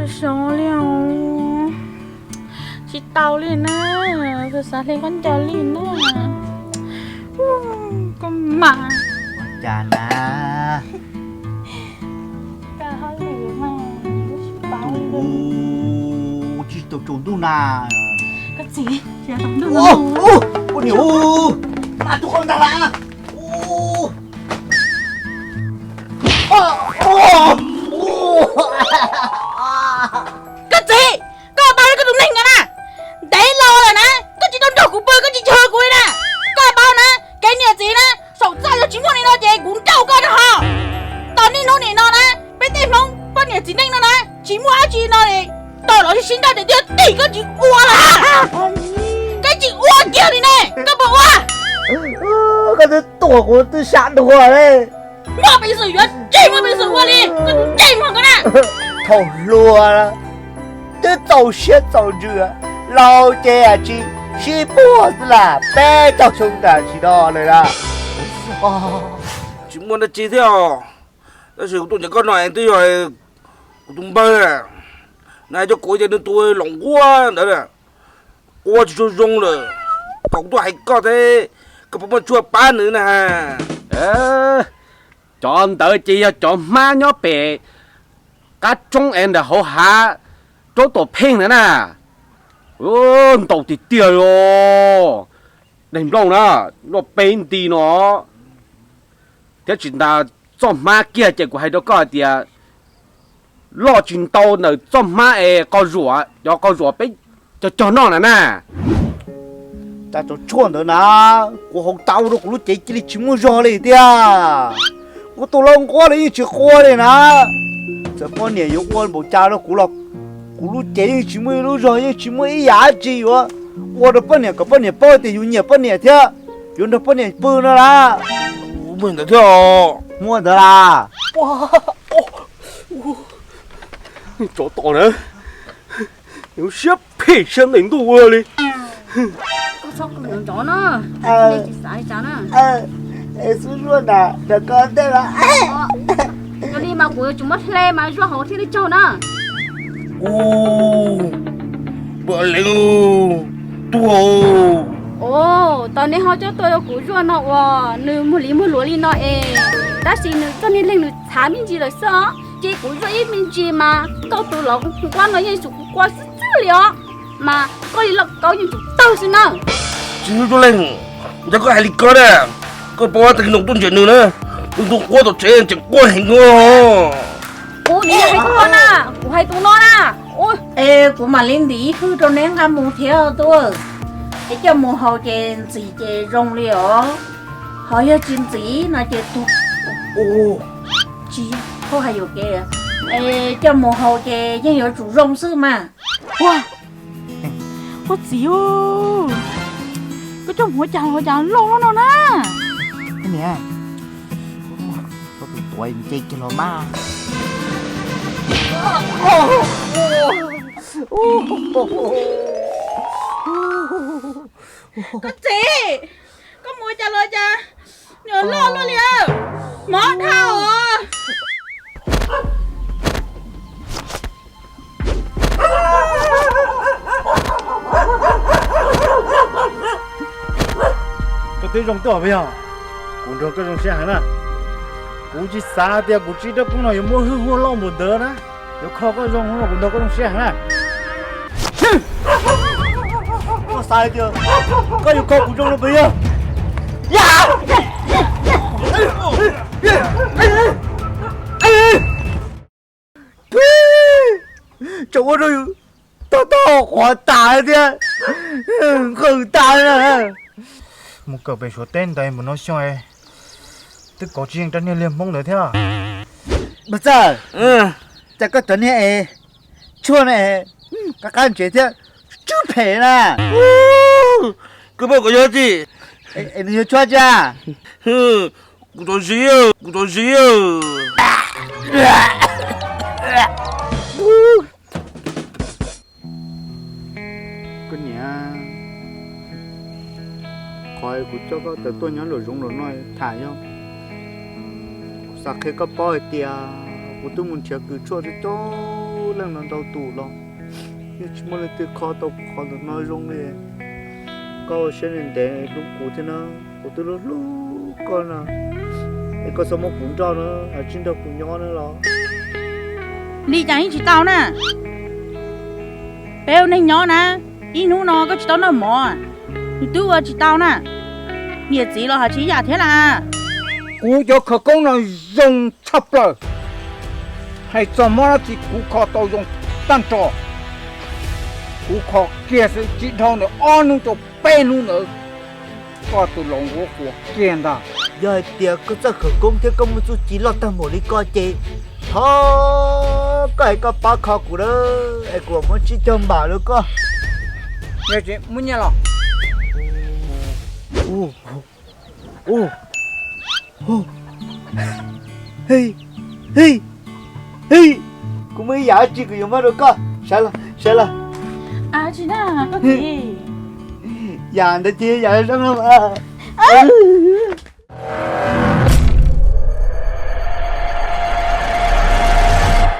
Xyov li os, tsis tau li na, xav hle koj nco li na. Koj mas, ua cas na? Koj hauj lwm mas kuv tsis paub li. Ua tsis tau tsaus ntuj na. Koj txiv, tsis tau ntuj. Ua niam, mas tus qau ntag las. Koj txiv, koj paub li koj tus neeg no na, ntev los lawm na, koj tsis tau nrog kuv pw, koj tsis nrog kuv li na. Koj paub na, kev niam txiv na, saum txaj yog tsis muaj li no ces kuv nrauj koj rau hauv. Tos niaj hnub nim no na, peb tej Hmoob poj niam txiv neej no na, tsis muaj dab tsi no li, tos los sib nrauj ces twb yog tim koj tsis ua lawm. Koj tsis ua kiag li ne, koj puas ua? Koj twb tuam kuv twb sab dhuav li. Muaj peev xwm yuav tseg, muaj peev xwm ua li, koj tus ntsej muag ko na. Thaum hluas twb txaus siab txaus ntsws, laus ces tsis sib puag xwb las, peb caug xyoo tam sim no lawm las. Tsis muaj dab tsi thiab os, tab sis kuv tuaj ntsib koj no twb yog kuv tus npawg na, nws hais rau kuv tias nws tus los nquab ntawd na, ua tsis tshua zoo lawm, kom kuv tuaj hais koj thiab, koj puas muaj tshuaj pab nws na? Cov ntawd ces yog cov hmab nyob pem qab roob es ntawm hauv hav roob Tuam Pheej ntawd na. Ntaus tiag tiag li os. Daim nplooj na, nplooj peb nti no, thiab tsis tas txoj hmab kiag ces kuv hais rau koj hais tias loj tsis ntau ntawm txoj hmab es qau zuam, cov qau zuam peb cog cog noj na na. Cas cov tshuaj ntawd na, kuv haus tas ua rau kuv lub cev cia li tsis muaj zog li tiag. Kuv tus los nquab los yeej tsis qua li na. Txawm poj niam yuav ua npaum cas rau kuv los kuv lub cev yeej tsis muaj ib lub zog, yeej tsis muaj ib yam dab tsi yuav ua rau poj niam kom poj niam paub tias yus nyiam poj niam thiab yuav nrog poj niam pw no las. Ua ntawd thiab os. Muaj ntawd las. Tsov tom na, siab phem siab ntev ntuj ua li. Koj txhob kws nrov nrov na, tsis xav li cas na. Es xub zuaj nram koj ntej los. Yog li mas kuv yuav tsum muab hle mas zuaj hauv thiaj li tsaug na. Ua leej tuag. Os, tau neb ho coj tuaj rau kuv zuaj no uas nws muag li muag luav li no es, tab sis nws txoj niag leeg nws txhav me ntsis lawm xwb os. Ces kuv zuaj ib me ntsis mas koj tus los nquab no yeej tsum kuv qua xwb xwb li os. Mas koj li lauj kaub yeej tsum tawg xwb na. Tsis yog zuaj leej, yog koj hais li ko na, koj paub tab sis no tuaj ntsib nws na, nws tus nquab tom tsev tseem quaj heev os. Kuv nim yog hais tus no na, kuv hais tus no na. Es kuv mam li ntim ib hwj rau neb nqa mus thiab tuaj. Es coj mus haus ces ntxim ces zoo li os. Ho yog tsis ntxim no ces tus, tsis, koj hais yuam kev. Es coj mus haus ces yeej yuav tsum zoo xwb mas. Ua, koj txiv, koj coj mus ua cas los cas loj loj no na. Niam, koj tus tuav nce kiag los mas. Koj txiv, koj mus ua cas los cas, nws loj luaj li, mob dhau os. Koj twb zoo tuaj puas yog? Kuv nrog koj zoo siab heev na. Kuv tsis xav tias kuv tsis rab koob no yuav muaj hwj huaj loj npaum ntawd na. Yuav kho koj zoo no kuv nrog koj zoo siab heev na. Koj xav hais tias koj yuav kho kuv zoo no puas yog? Tseem ua rau yus toj toj qhuav tas thiab nqawg tas na. Mus kawm pem Suav teb ntawd mus no xyoo twb kov tsis yeej rab niag liag Hmoob ntawd thiab. Npawg Txawj, cas koj cov niag es tshuaj no es qab qab ntsev thiab tsw phem na. Koj paub kuv yog tsi? Es nws yog tshuaj tsi? Kuv cov ziv, kuv cov ziv. Koj niam, qhov kuv coj koj tawm tuaj nyob nraum zoov nraum no tham yog kuv xav qhia koj paub hais tias kuv twb mus nrhiav kws tshuaj coob coob leej no ntau tus los yeej tsis muaj leej twg kho tau kuv qhov ntawm no zoo li. Koj ua siab ntev hlub kuv thiab na, kuv twb hlub hlub koj no, es koj txhob muab kuv nrauj na, tsis nrog kuv nyob na los. Li cas yeej tsis tau na. Peb ua neej nyob na, ib hnub no koj tsis tau noj mov, nws twb ua tsis tau na. Niam txiv los hais tsis ib yam thiab las. Kuv cov khawv koob no zoo tshaj plaws. Hais txog mob dab tsi kuv kho tau zoo tag nrho. Kuv kho kiag xwb tsis dhau ntawm ob hnub rau peb hnub ntawd, koj tus laus nquab quas kiag ntag. Yog hais tias koj txoj khawv koob thiab koj muaj txuj ci loj tag npaum li koj ces thov koj es koj pab kho kuv na, es kuv muab tsib caug npam rau koj. Yog tsis muab nyiaj los. Kuv muaj ib yam dab tsi kuv yuav muab rau koj, sawv los, sawv los. Yam ntawd ces yam zoo no mas.